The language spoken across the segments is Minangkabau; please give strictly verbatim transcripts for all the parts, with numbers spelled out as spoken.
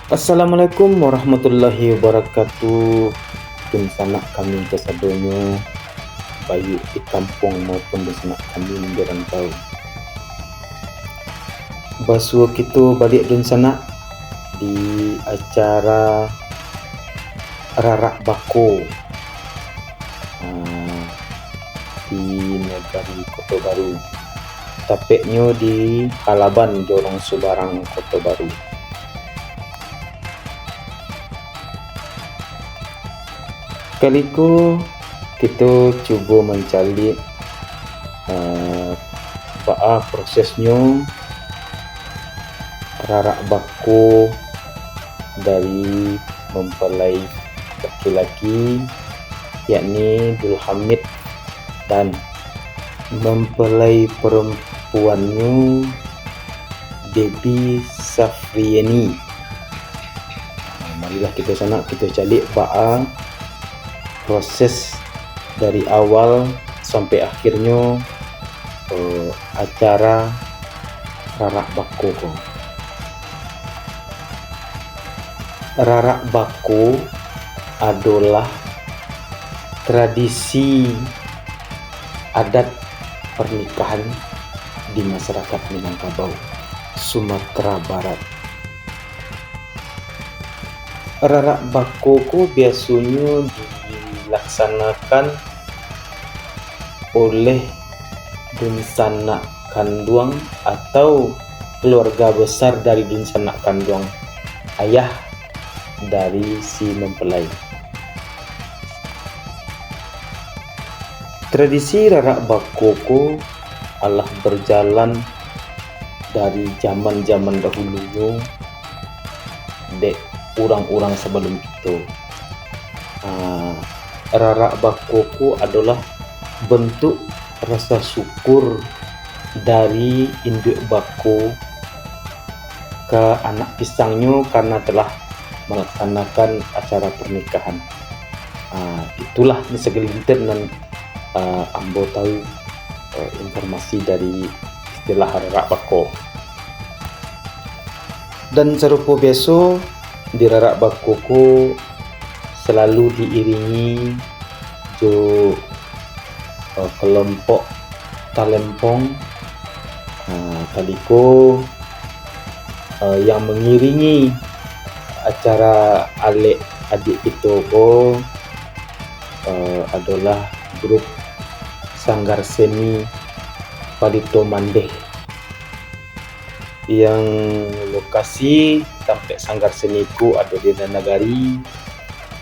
Assalamualaikum warahmatullahi wabarakatuh. Dunsanak kami kasadonyo, baiak di kampuang maupun dunsanak kami di rantau. Basuo kito baliak dunsanak di acara Rarak Bako, ah, di Nagari Koto Baru, tapeknyo di Halaban, Jorong Subarang, Koto Baru. Kali ko, kito cubo mancaliak, eh, baa prosesnyo rarak bako dari mempelai laki-laki, yakni Dulhamid, dan mempelai perempuannyo, Debbie Safrieni. Nah, marilah kito sanak, kito caliak baa proses dari awal sampai akhirnyo, eh, acara rarak bako ko. Rarak bako adolah tradisi adat pernikahan di masyarakat Minangkabau, Sumatera Barat. Rarak bako ko biasonyo dilaksanakan oleh dunsanak kanduang atau keluarga besar dari dunsanak kanduang, ayah dari si mempelai. Tradisi rarak bako ko alah berjalan dari zaman-zaman dahulunyo dek urang-urang sabalum kito. Ah, rarak bako ko adolah bentuk rasa syukur dari induak bako ka anak pisangnyo karena telah melaksanakan acara pernikahan. Ah, itulah ni segelintir nan, ah, ambo tahu, eh, informasi dari istilah rarak bako. Dan sarupo biaso, di rarak bako ko salalu diiringi jo, eh, kelompok talempong. Ah, kali ko, eh, yang mangiringi acara alek adiak kito ko, eh, adolah grup Sanggar Seni Palito Mandeh, yang lokasi tampek sanggar seni ko ado di Nagari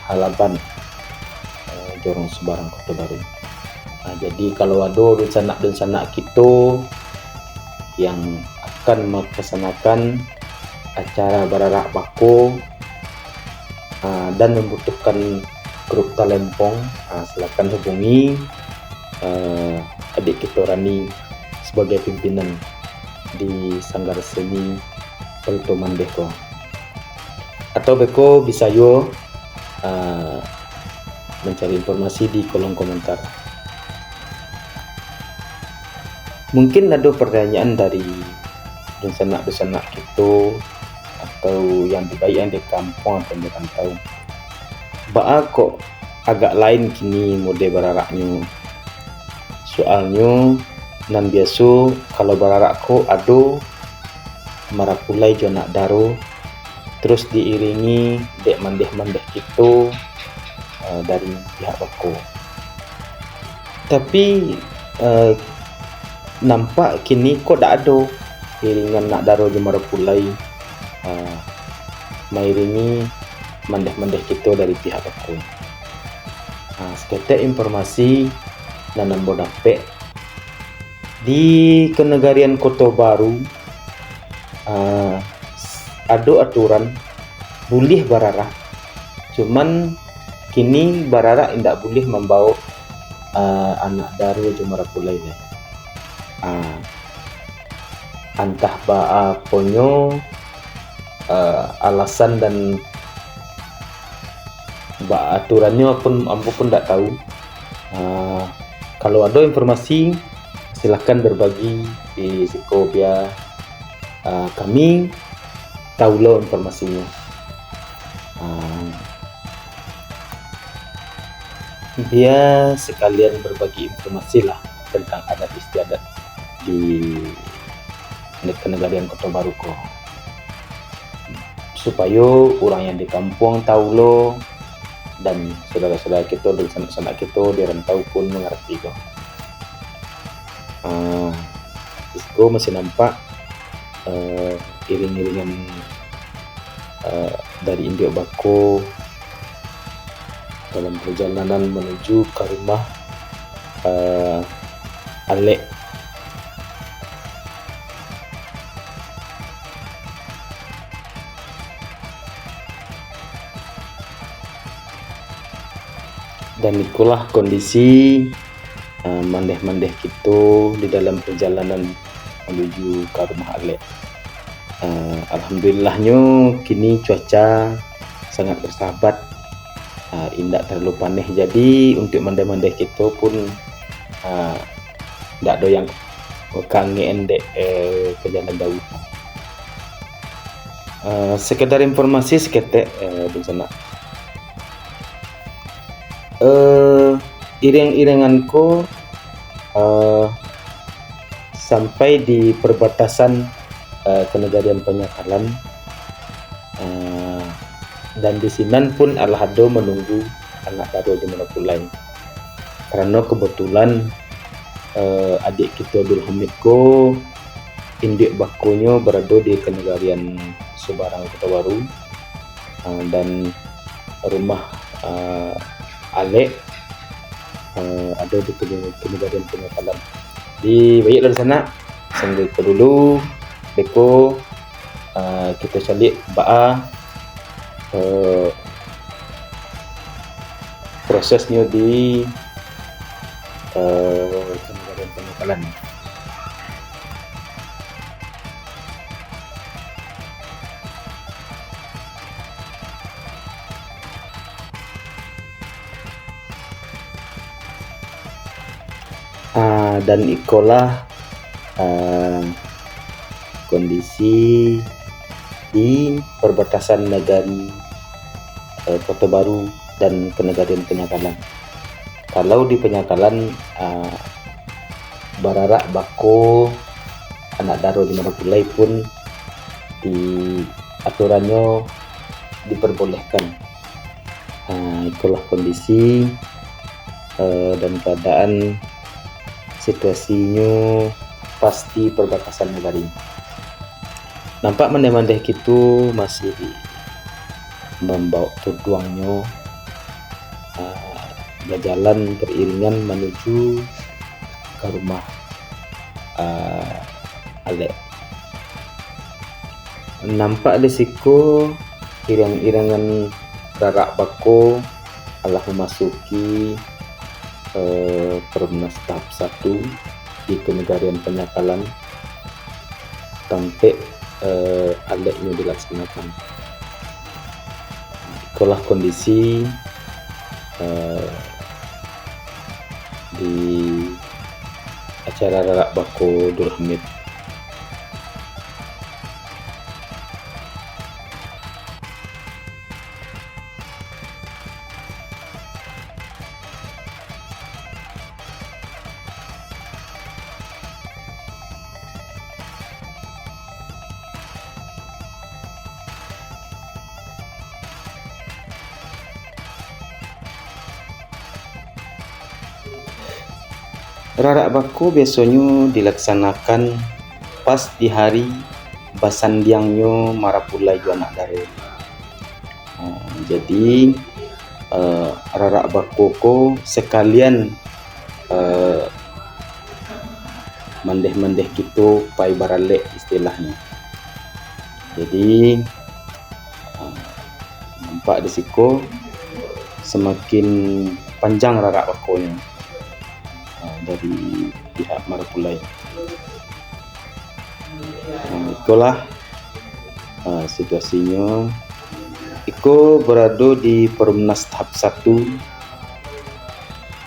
Halaban, eh, Jorong Subarang, Koto Baru. Nah, jadi kalau ado dunsanak-dunsanak kito yang akan melaksanakan acara bararak bako, ah, dan membutuhkan grup talempong, ah, silakan hubungi, eh, adik kito Rani sebagai pimpinan di Sanggar Seni Palito Mandeh ko. Atau beko bisa juo, ah, mancari informasi di kolom komentar. Mungkin ado pertanyaan dari dunsanak-dunsanak kito, atau yang di, baik yang di kampuang atau di rantau. Baa kok agak lain kini mode bararaknyo? Soalnyo, nan biaso, kalau bararak ko ado marapulai jo anak daro, terus diiringi dek mandeh-mandeh kito, eh, dari pihak bako. Tapi, eh, nampak kini ko dak ado iringan anak daro jo marapulai, eh, mairingi mandeh-mandeh kito dari pihak bako. Nah, saketek informasi nan ambo dapek, di Kenegarian Koto Baru, ah, ado aturan buliah bararak, cuman kini bararak indak buliah mambao, ah, anak daro jo marapulai lai. Ah, antah baa aponyo, eh, alasan dan baa aturannyo pun ambo pun ndak tahu. Eh, kalau ado informasi, silahkan berbagi di siko biar, eh, kami tahu lo informasinyo. Ah, dia sekalian berbagi informasi lah tentang adat istiadat di ne-, kenegarian Koto Baru ko, supayo urang yang di kampuang tahu lo, dan saudara-saudara kito, dunsanak-sanak kito di rantau pun mangarati ko. Ah, di siko masih nampak, eh, iring-iringan, eh, dari induak bako dalam perjalanan manuju ka rumah, eh, alek. Dan ikolah kondisi, eh, mandeh-mandeh kito di dalam perjalanan manuju ka rumah alek. Eh, alhamdulillahnyo, kini cuaca sangat bersahabat, eh, indak terlalu paneh. Jadi, untuk mandeh-mandeh kito pun, eh, ndak ado yang kangekan dek, eh, perjalanan jauah. Eh, sekedar informasi saketek, eh, dunsanak. Eh, iring-iringan ko, eh, sampai di perbatasan, eh, kenegarian Panyakalan, eh, dan di sinan pun alah ado manunggu anak daro di Marapulai. Karano kebetulan, eh, adiak kito Abdul Hamid ko, induak bakonyo barado di kenegarian Subarang, Koto Baru, eh, dan rumah, eh, alek, eh, ado di kene-, kenegarian Panyakalan. Jadi, baiaklah dunsanak, sanggo iko dulu, beko, eh, kito caliak baa, eh, prosesnyo di, eh, kenegarian Panyakalan. Ah, dan ikolah, ah, kondisi di perbatasan nagari, eh, Koto Baru dan kenegarian Panyakalan. Kalau di Panyakalan, ah, bararak bako anak daro di Marapulai pun di aturannyo diperbolehkan. Ah, ikolah kondisi, eh, dan keadaan situasinyo pas di perbatasan nagari. Nampak mandeh-mandeh kito masih mambao tuduangnyo, ah, bajalan beriringan manuju ka rumah, ah, alek. Nampak di siko iring-iringan rarak bako alah mamasuki, eh, Perumnas tahap satu di Kenegarian Panyakalan, tampek, eh, aleknyo dilaksanakan. Ikolah kondisi, eh, di acara rarak bako Dulhamid. Rarak bako biasonyo dilaksanakan pas di hari basandiangnyo marapulai jo anak daro. Ha, jadi, eh, rarak bako ko sakalian, eh, mandeh-mandeh kito pai baralek istilahnyo. Jadi, eh, nampak di siko samakin panjang rarak bakonyo, eh, dari pihak marapulai. Nah, ikolah, ah, situasinyo. Iko barado di Perumnas tahap satu,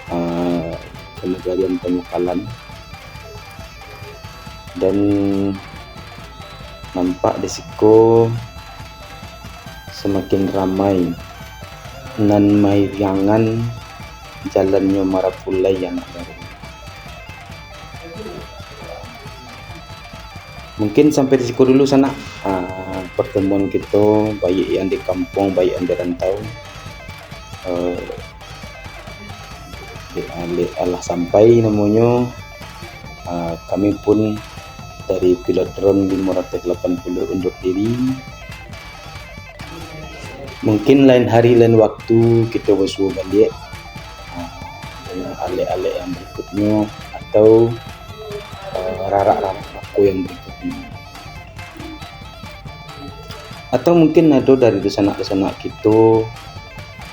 ah, Kenegarian Panyakalan. Dan nampak di siko samakin ramai, nan mairiangan jalannyo marapulai anak baru. Mungkin sampai di siko dulu sanak, ah, pertemuan kito, baik yang di kampuang, baik yang di rantau. Eh, dek alek alah sampai namonyo, ah, kami pun dari Pilot Drone limo ratuih lapan puluah undur diri. Mungkin lain hari, lain waktu, kito basuo baliak, ah, dengan alek-alek yang berikutnyo atau, ah, rarak-rarak bako yang berikutnyo. Atau mungkin ado dari dunsanak-dunsanak kito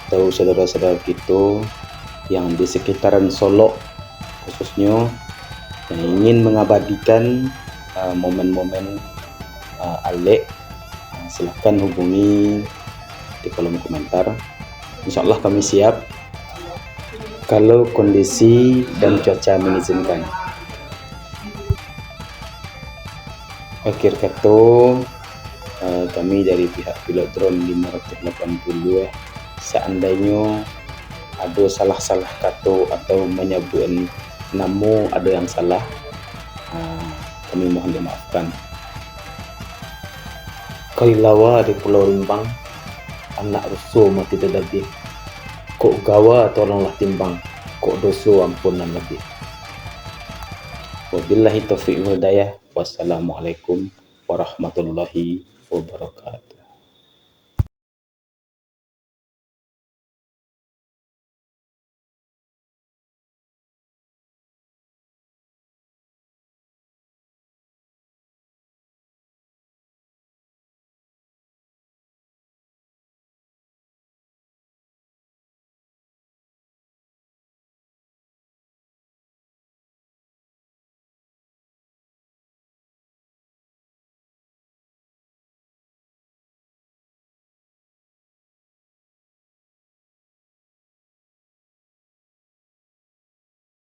atau saudara-saudara kito yang di sekitaran Solok khususnyo, yang ingin mengabadikan, ah, momen-momen, ah, alek, ah, silahkan hubungi di kolom komentar. Insya Allah kami siap kalau kondisi dan cuaca mengizinkan. Akhir kato, eh, kami dari pihak Pilot Drone limo ratuih lapan puluah, eh, seandainyo ado salah-salah kato atau manyabuik namo ado yang salah, eh, kami mohon dimaafkan. Kalilawa di Pulau Rimbang, anak ruso mati dadabiah. Kok gawa tolonglah timbang, kok doso ampun nan labiah. Wabillahi taufiq wal hidayah. Wassalamualaikum warahmatullahi wabarakatuh.